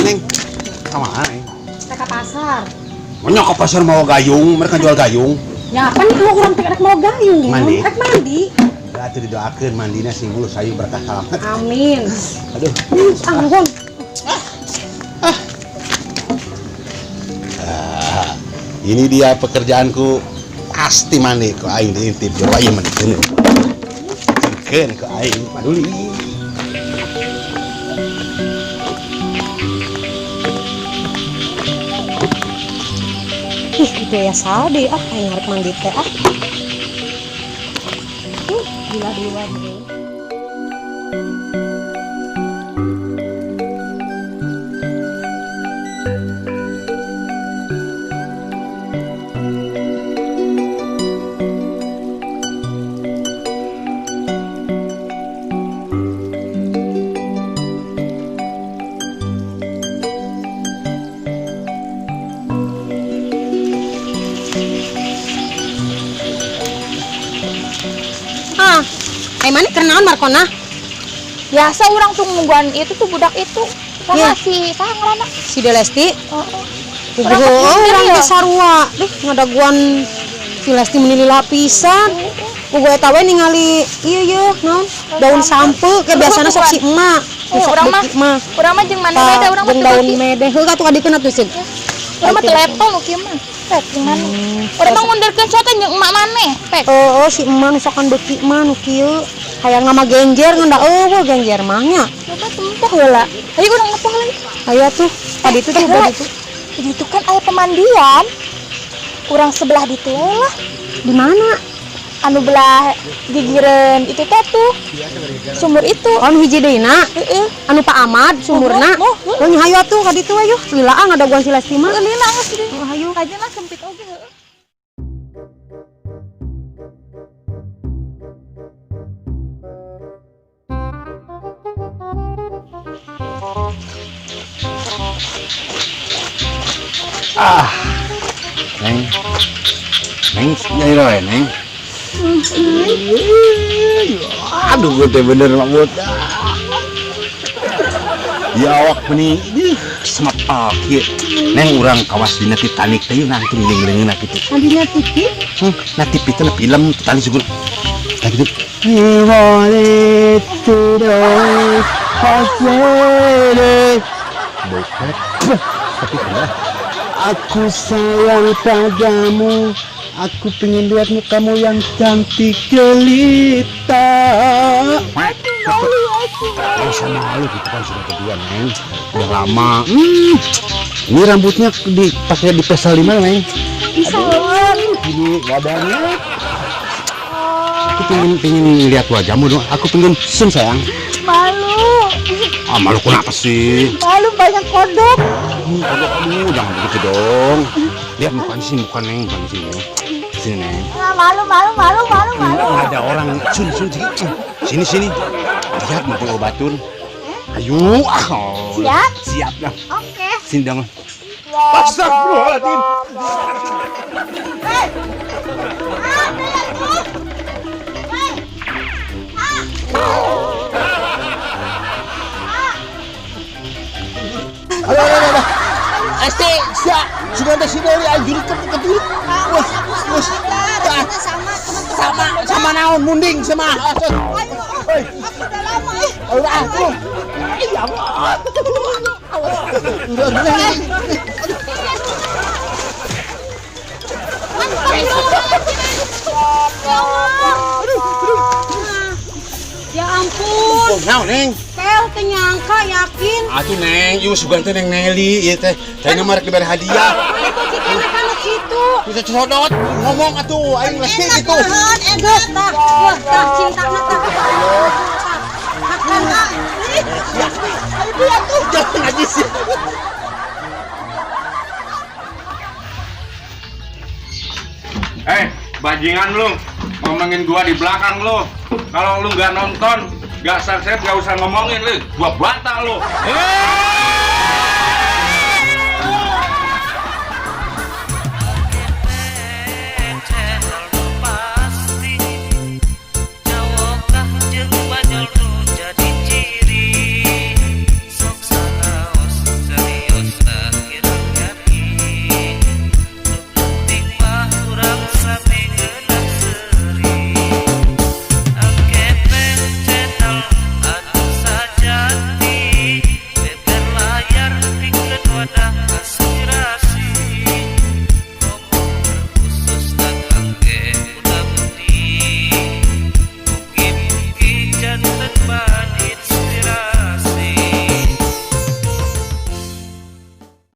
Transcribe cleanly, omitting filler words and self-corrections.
Neng, sama Neng. Rek ka pasar. Monyok ke pasar mau gayung, mereka jual gayung. Ya apa nih kalau urang teh rek mau gayung? Mandi. Rek mandi. Berarti didoakeun mandina sing mulus sayu berkah salamat. Amin. Aduh. Anggon. Ah, ini dia pekerjaanku, pasti mandi ku aing diintip jero aing mandi keun. Keun ku aing paduli. Ih, itu ya saldi ah aing rek mandi teh ah. Gila di luar deh. Ah, ai mana keur naon Markona? Biasa orang tuh nungguan itu tuh budak itu. Sama Iya. si saha ngaranna? Si Delesti. Heeh. Urang Urang urang ge sarua. Deh ngadaguan si Lesti meni lila pisan. Puguh eta we ningali ieu yeuh naon? Daun sampe ke biasana sok si emak. Eh, Sok urang mah beuki mah. Urang mah jeung maneh beda, urang mah Jeung teu daun beuki. mede. Heuh atuh kadikeun atuh sih. Urang mah teu level nu kieu mah. Pek jeung maneh. Urang mah ngundurkeun sote jeung emak maneh, pek. Oh, si emak nu sokan beuki mah nu kieu. Hayang ngama genjer ngan da eueuh genjer mah nya. Coba tempoh heula. Ayo urang ngepoh lagi. Hayu atuh. Tadi itu tuh Eh, heula. tadi tuh. Di itu kan aya pemandian. Urang sebelah ditu we lah. Di mana? Anu belah gigireun itu teh tuh. Sumur itu. Oh, nu hiji deui na. Heeh. Anu Pak Ahmad sumurna. Oh, oh, Oh, nya hayu atuh ka ditu ayo. Lila ah ngadaguan si Lesti mah. Heeh, lila geus di. Oh, hayu. Kajeun sempit oge heueuh. Ah. Neng. Neng, nyai roe, Neng. Aduh, gue teh bener mabut. Ya awak meni ih semapal kieu. Neng urang kawas dina Titanic teh yeuh nangtung leungeun-leungeunna kitu. Adina TV. Na TV teh na film Titanic syukur. Tah kitu. We want it to know Bukan. Tapi kenapa? Aku sayang padamu. Aku pengen lihat mukamu yang cantik jelita. Oh, sama malu gitu kan sudah berdua, Neng. Udah lama. Ini rambutnya dipakai di pesel di mana, Neng? Di salon. Ini wadahnya. Aku pengen lihat wajahmu dong. Aku pengen sun sayang. Malu. Ah, malu kenapa sih? Malu banyak kodok. Kodok, aduh, jangan begitu dong. Lihat mukanya sih, muka Neng, mukanya sini. Sini, Neng. Ah, malu, malu, malu, malu, malu. Ada orang sun sun sini. Sini sini. Lihat muka batur. Ayo, ah. Oh. Siap? Siap dah. Oke. Sini dong. Astagfirullahaladzim. Hei. Ah, ada tuh. Hei. Ah. Aduh, aduh, aduh. Este, sia, sudah ada si Deli, ayo juri ke ketur. Wes, wes. Sama Sama, sama naon munding sama. Oi. Aku udah lama eh. Ayo, ah, turun. Ya Allah. Udah, udah, udah. Ya ampun. Oh, naon, Neng? Kel teu nyangka yakin. Atuh, Neng, ieu sugan teh Neng Nelly, ieu teh. Teh mah rek dibere hadiah. Mana kunci kene kana situ. Bisa codot ngomong atuh aing lesti gitu. Enak tah. Wah, tah cintana tah. Jangan najis. Eh, bajingan lu, ngomongin gua di belakang lu. Kalau lu nggak nonton, nggak subscribe, nggak usah ngomongin lu. Gua batal lu.